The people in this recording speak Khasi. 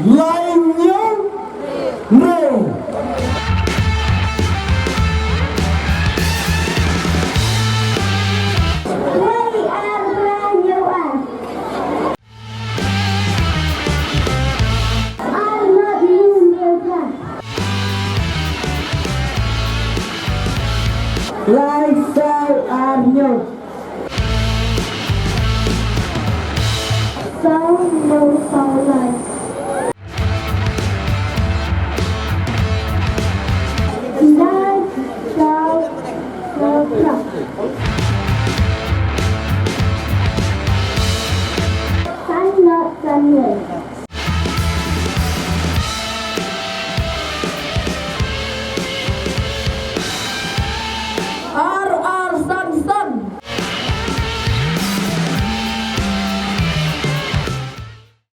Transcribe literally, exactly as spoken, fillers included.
Lai hynñiew hynriew. Lai ar lai hynñiew ar. Ar nod hynñiew hynriew phra. Lai saw ar hynñiew. Saw hynñiew saw lai. Lai saw saw phra. San nod san lai.